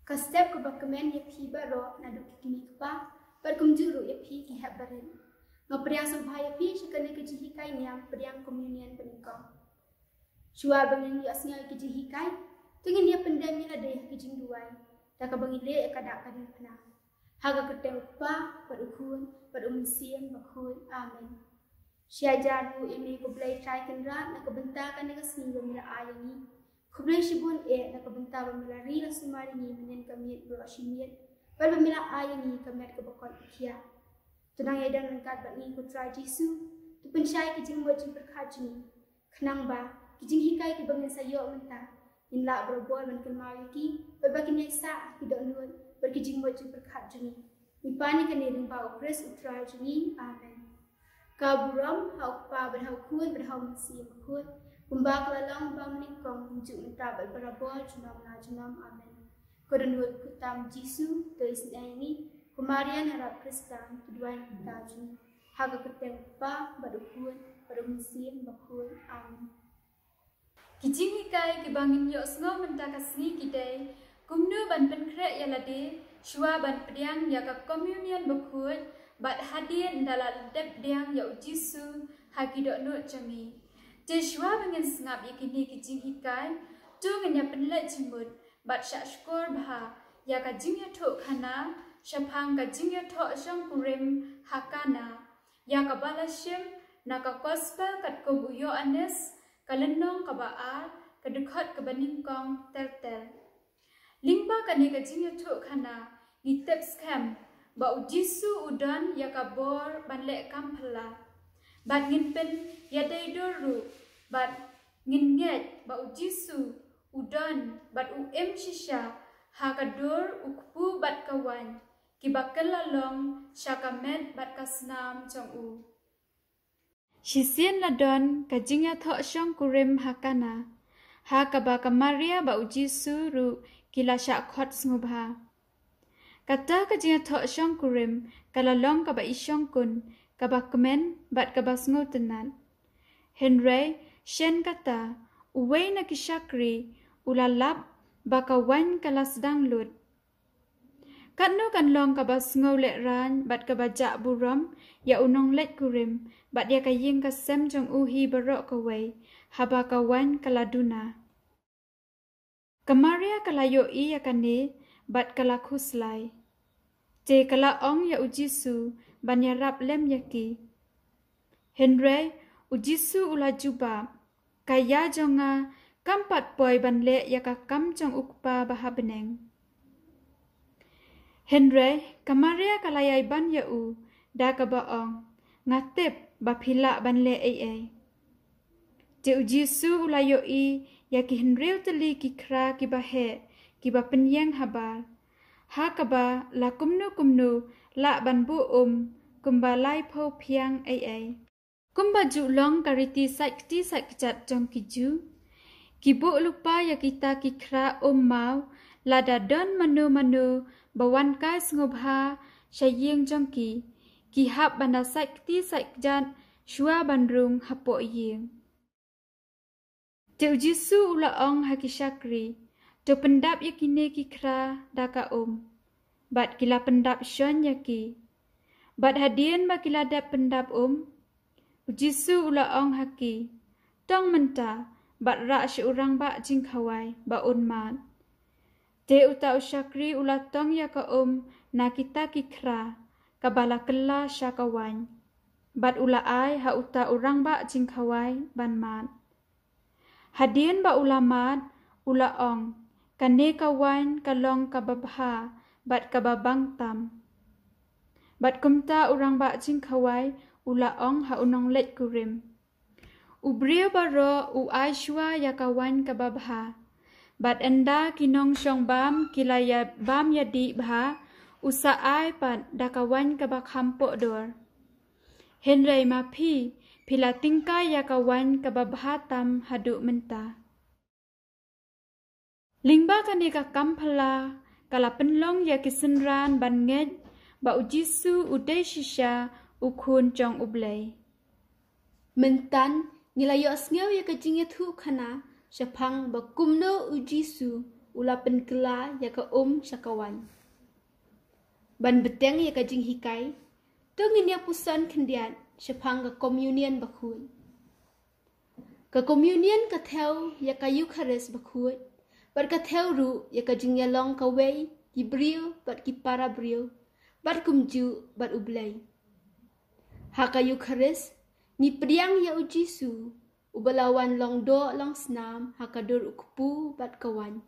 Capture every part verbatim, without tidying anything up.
Ka step kaba kmen ïa phi baroh naduh ki kmie kpa bad kumjuh ruh ïa phi ki hep barit. Nga pdiang sngewbha ïa phi sha kane ka jinghikai niam pdiang communion banyngkong. Shuwa ba ngin ïohsngew ïa ki jinghikai, to ngin ïa pyndem ïa lade ha ki jingduwai da kaba ngin leh ïa ka dak ka diengphna. Ha ka kyrteng u Kpa bad u Khun bad u Mynsiem Bakhuid. Amen. Sha jar ruh ïa me ko Blei Trai Kynrad na ka bynta kane ka sngi ba me la ai ïa ngi. Khublei shibun eh na ka bynta ba me la ri la sumar ïa ngi mynnin ka miet baroh shi miet bad ba me la ai ïa ngi ka met kaba koit ba khiah. To nang ïa don ryngkat bad ngi ko Trai Jisu. To pynshai ki jingmut jingpyrkhat jong ngi. Khnang ba ki jinghikai kiba ngin sa ïoh mynta ngin lah barabor ban kynmaw ïa ki bad ba kin ïai sah ha ki dohnud bad ki jingmut jingpyrkhat jong ngi. Ngi pan ïa kane lyngba u Khrist u Trai jong ngi. Amen. Ka burom ha u Kpa bad ha u Khun bad ha u Mynsiem Bakhuid, kumba ka la long ba mynnyngkong, kumjuh mynta bad barabor, junom la junom. Amen. Ko dohnud khutam Jisu, to isynei ïa ngi. Ko Maria narap Khristan, to duwai ïa ngi kita jong ngi. Ha ka kyrteng u Kpa bad u Khun bad u Mynsiem Bakhuid. Amen. Ki jinghikai kiba ngin ïohsngew mynta ka sngi ki dei: kumno ban pynkhreh ïa lade shuwa ban pdiang ïa ka communion bakhuid bad hadien da la dep pdiang ïa u Jisu ha ki dohnud jong ngi. Te shuwa ba ngin sngap ïa kine ki jinghikai, to ngin ïa pynleit jingmut bad shah shkor bha ïa ka jingïathuhkhana shaphang ka jingïathoh shongkurim ha Kana, ïa kaba la shim na ka Gospel katkum u Ïoannis, ka lynnong kaba ar, ka dkhot kaba nyngkong ter ter. Lyngba kane ka jingïathuhkhana, ngi tip skhem ba u Jisu u don ïa ka bor ban leh kam phylla. Bad ngin pynïadei dur ruh, bad ngin ngeit ba u Jisu u don bad u im shisha ha ka dur, u kpu bad ka waiñ, kiba kylla long sha ka met bad ka snam jong u. Shisien la don ka jingïathoh shongkurim ha Kana, ha kaba ka Maria bad u Jisu ruh ki la shah khot sngewbha. Kata ka jingïathoh shongkurim ka la long kaba ishongkun, kaba kmen bad kaba sngewtynnat. Hynrei shen kata, uwei na ki shakri u la lap ba ka waiñ ka la sdang lut. Katno kan long kaba sngewlehrain bad kaba jah burom ïa u nongleit kurim bad ïa ka ïing ka sem jong u hi baroh kawei, haba ka waiñ ka la duna. Ka Maria ka la ïohi ïa kane bad ka la khuslai. Te ka la ong ïa u Jisu ban ïarap lem ïa ki. Hynrei u Jisu u la jubab, ka ïa jong nga kam pat poi ban leh ïa ka kam jong u Kpa ba ha bneng. Hynrei ka Maria ka la ïai ban ïa u da kaba ong, nga tip ba phi lah ban leh ei ei. Te u Jisu u la ïohi ïa ki hynriew tylli ki khra kiba heh, kiba pynïeng habar, ha kaba la kumno kumno lah ban buh um kumba laiphew phiang ei ei. Kumba ju long ka riti sait kti sait kjat jong ki Jiw, ki buh lypa ïa kita ki khra um maw, lada don mano mano ba wan kai sngewbha sha ïing jong ki, ki hap ban da sait kti sait kjat shuwa ban rung hapoh ïing. Te u Jisu u la ong ha ki shakri, to pyndap ïa kine ki khra da ka um. Bad ki la pyndap shon ïa ki. Bad hadien ba ki la dep pyndap um, u Jisu u la ong ha ki, tong mynta bad rah sha u rangbah jingkhawai ba un mad. Te uta u shakri u la tong ïa ka um na kita ki khra kaba la kylla sha ka waiñ, bad u la ai ha uta u rangbah jingkhawai ban mad. Hadien ba u la mad, u la ong, kane ka waiñ ka long kaba bha bad kaba bang tam. Bad kumta u rangbah jingkhawai u la ong ha u nongleit kurim, u briew baroh u ai shuwa ïa ka waiñ kaba bha. Bad ynda ki nongshong bam ki la ïa bam ïa dih bha, u sa ai pat da ka waiñ kaba kham poh dor. Hynrei ma phi, phi la tyngkai ïa ka waiñ kaba bha tam haduh mynta. Lyngba kane ka kam phylla, ka la pynlong ïa ki synran ban ngeit ba u Jisu u dei shisha u Khun jong U Blei. Mynta ngi la ïohsngew ïa ka jingïathuhkhana shaphang ba kumno u Jisu u la pynkylla ïa ka um sha ka waiñ. Ban bteng ïa ka jinghikai, to ngin ïa puson khyndiat shaphang ka Communion Bakhuid. Ka Communion ka thew ïa ka Eukharist Bakhuid, bad ka thew ruh ïa ka jingïalong kawei ki briew bad ki para briew, bad kumjuh bad U Blei. Ha ka Eukharist, ngi pdiang ïa U Jisu, uba la wan long doh long snam ha ka dur u kpu bad ka waiñ.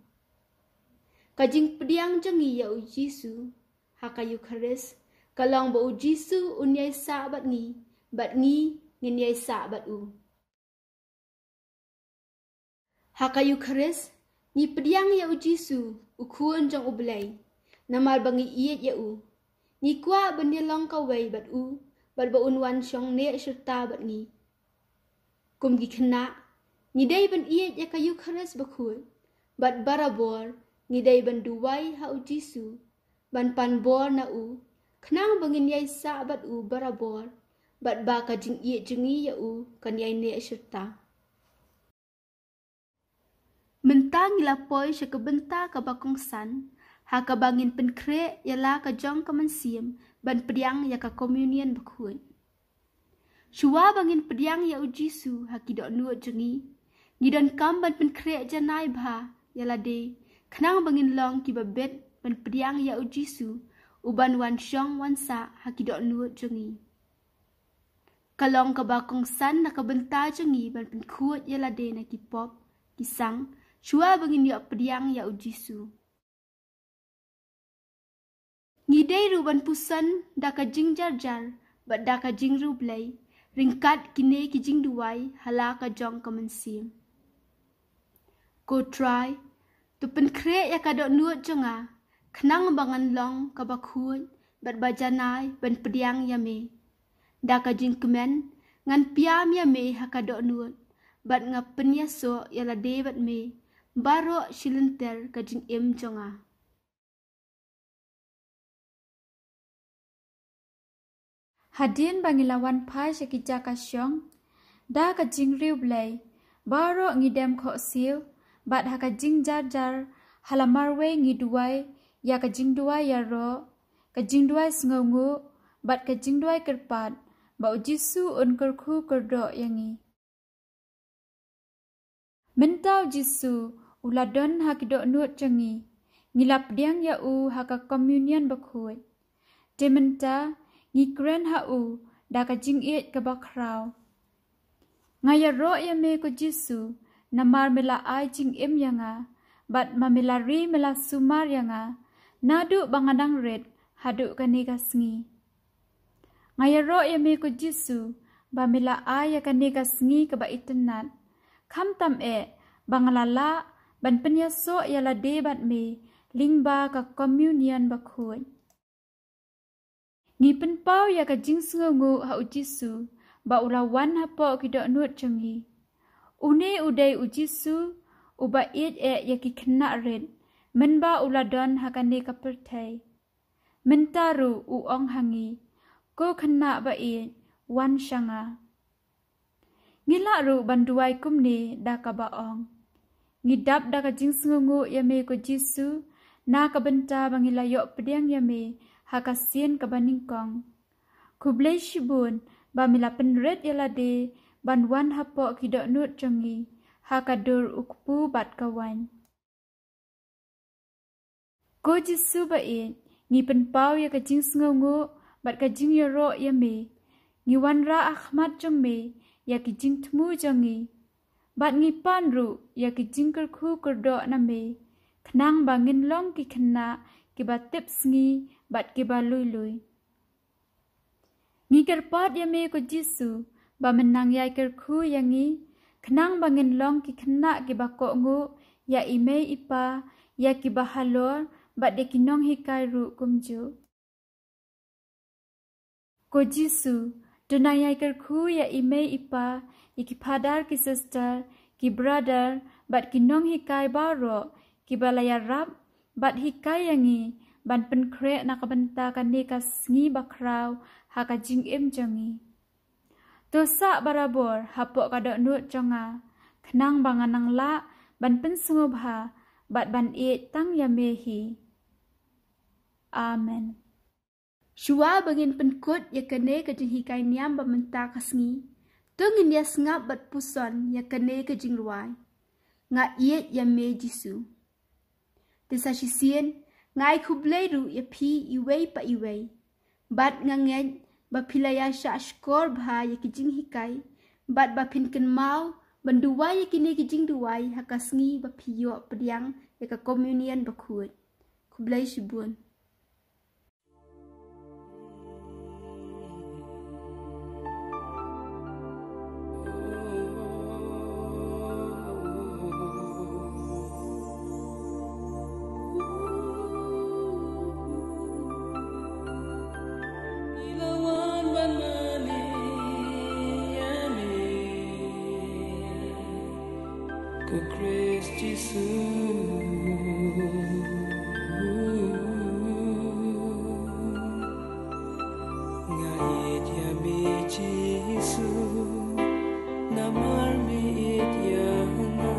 Ka jingpdiang jong ngi ïa U Jisu ha ka Eukharist ka long ba U Jisu un ïai sah bad ngi, bad ngi ngin ïai sah bad u. Ha ka Eukharist, ngi pdiang ïa U Jisu, U Khun jong U Blei, namar ba ngi ïeit ïa u. Ngi kwah ban ïalong kawei bad u, bad ba un wan shong neh shirta bad ngi. Kum ki khynnah, ngi dei ban ïeit ïa ka Eukharist Bakhuid, bad barabor ngi dei ban duwai ha U Jisu, ban pan bor na u, khnang ba ngin ïai sah bad u barabor, bad ba ka jingïeit jong ngi ïa u kan ïai neh shirta. Mynta ngi la poi sha ka bynta kaba kongsan, ha kaba ngin pynkhreh ïa la ka jong ka mynsiem ban pdiang ïa ka Communion Bakhuid. Shuwa ba ngin pdiang ïa U Jisu ha ki dohnud jong ngi, ngi donkam ban pynkhreh janai bha ïa lade, khnang ba ngin long kiba bit ban pdiang ïa U Jisu, uban wan shong wan sah ha ki dohnud jong ngi. Ka long kaba kongsan na ka bynta jong ngi ban pynkhuid ïa lade na ki pop, ki sang, shuwa ba ngin ïoh pdiang ïa U Jisu. Ngi dei ruh ban puson da ka jingjarjar, bad da ka jingriewblei, ryngkat kine ki jingduwai ha la ka jong ka mynsiem. Ko Trai, to pynkhreh ïa ka dohnud jong nga, khnang ba ngan long kaba khuid, bad ba janai ban pdiang ïa me. Da ka jingkmen, ngan pdiang ïa me ha ka dohnud, bad nga pynïasoh ïa lade bad me, baroh shi lynter ka jingim jong nga. Hadien ba ngi la wan phai sha ki jaka shong, da ka jingriewblei, baroh ngi dem khohsiew, bad ha ka jingjarjar, ha la marwei ngi duwai, ïa ka jingduwai ïaroh, ka jingduwai sngewnguh, bad ka jingduwai kyrpad, ba U Jisu un kyrkhu kyrdoh ïa ngi. Mynta U Jisu, u la don ha ki dohnud jong ngi, ngi la pdiang ïa u ha ka Communion Bakhuid. Te mynta, ngi kren ha u, da ka jingïeit kaba khraw. Nga ïaroh ïa me ko Jisu, namar me la ai jingim ïa nga, bad ma me la ri me la sumar ïa nga, naduh ba nga dang rit, haduh kane ka sngi. Nga ïaroh ïa me ko Jisu, ba me la ai ïa kane ka sngi kaba itynnad. Khamtam eh, ba nga la lah, ban pynïasoh ïa lade bad me, lyngba ka Communion Bakhuid. Ngi pynpaw ïa ka jingsngewnguh ha U Jisu, ba u la wan hapoh ki dohnud jong ngi. Une u dei U Jisu, uba ïeit eh ïa ki khynnah rit, mynba u la don ha kane ka pyrthei. Mynta ruh u ong ha ngi, ko khynnah ba ïeit, wan sha nga. Ngi lah ruh ban duwai kumne da kaba ong. Ngi dap da ka jingsngewnguh ïa me ko Jisu, na ka bynta ba ngi la ïoh pdiang ïa me, ha ka sien kaba nyngkong. Khublei shibun, ba me la pynrit ïa lade, ban wan hapoh ki dohnud jong ngi, ha ka dur u kpu bad ka waiñ. Ko Jisu ba ïeit, ngi pynpaw ïa ka jingsngewnguh, bad ka jingïaroh ïa me. Ngi wanrah ha khmat jong me, ïa ki jingthmu jong ngi. Bad ngi pan ruh, ïa ki jingkyrkhu kyrdoh na me. Khnang ba ngin long ki khynnah, kiba tip sngi, bad kiba lui lui. Ngi kyrpad ïa me ko Jisu, ba men nang ïai kyrkhu ïa ngi, khnang ba ngin long ki khynnah kiba kohnguh, ïa i mei i pa, ïa kiba halor, bad ïa ki nonghikai ruh kumjuh. Ko Jisu, to nang ïai kyrkhu ïa i mei i pa, ïa ki phadar ki sister, ki brother, bad ki nonghikai baroh, kiba la ïarap, bad hikai ïa ngi, ban pynkhreh na ka bynta kane ka sngi bakhraw, ha ka jingim jong ngi. To sah barabor, hapoh ka dohnud jong nga, khnang ba nga nang lah, ban pynsngewbha, bad ban ïeit tang ïa me hi. Amen. Shuwa ba ngin pynkut ïa kane ka jinghikai niam ba mynta ka sngi, to ngin ïa sngap bad puson ïa kane ka jingrwai: Nga ïeit ïa me Jisu. Te sa shisien, nga ai khublei ruh ïa phi iwei pa iwei. Bad nga ngeit ba phi la ïa shah shkor bha ïa ki jinghikai, bad ba phin kynmaw ban duwai ïa kine ki jingduwai ha ka sngi ba phi ïoh pdiang ïa ka communion bakhuid. Khublei shibun. Ko Khrist Jisu. Nga ïeit ïa me Jisu, namar me ïeit ïa nga.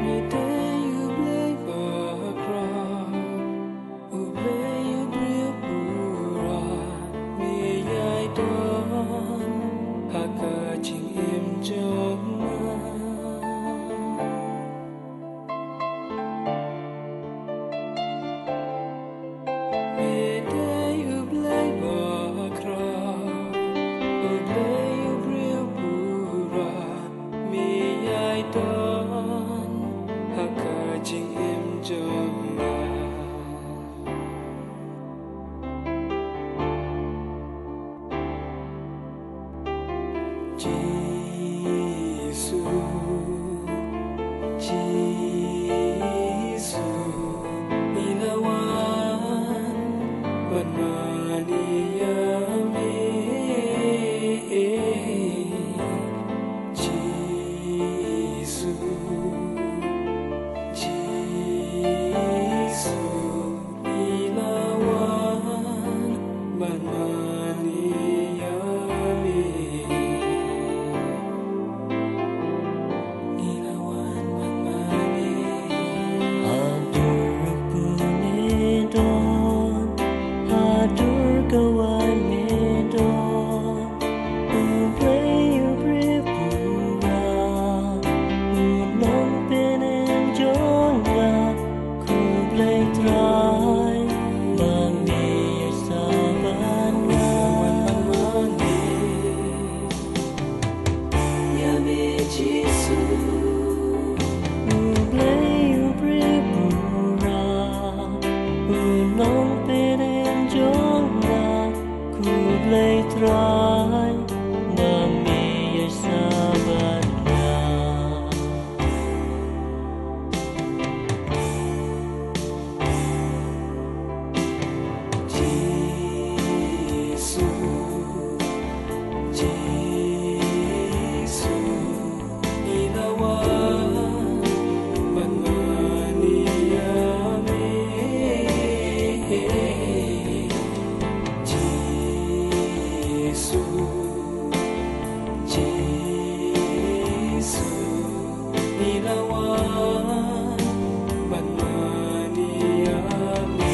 Me dei U Blei bakhraw, U Blei u briew pura, me ïai don ha ka jingim jong nga. Me dei U Blei bakhraw, U Blei u briew pura, me ïai don ha ka jingim jong nga. Jisu, Jisu, ngi la wan ban mane ïa me. Jisu, Jisu, ngi la wan ban mane ïa me. Ngi la wan ban mane. Haduh kane don, haduh kawei me don. U Blei u briew pura, u nongpynim jong nga, khublei Trai, ba me ïaid sa bad nga. Ïa me Jisu. U Blei u briew pura, u nongpynim jong nga, khublei Trai, ba me ïaid sa bad nga. Jisu, Jisu, ngi la wan ban mane ïa me. Jisu, Jisu, ngi la wan ban mane ïa me.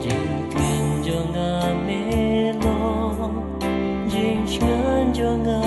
Jingkren jong nga me long, jingsngew jong nga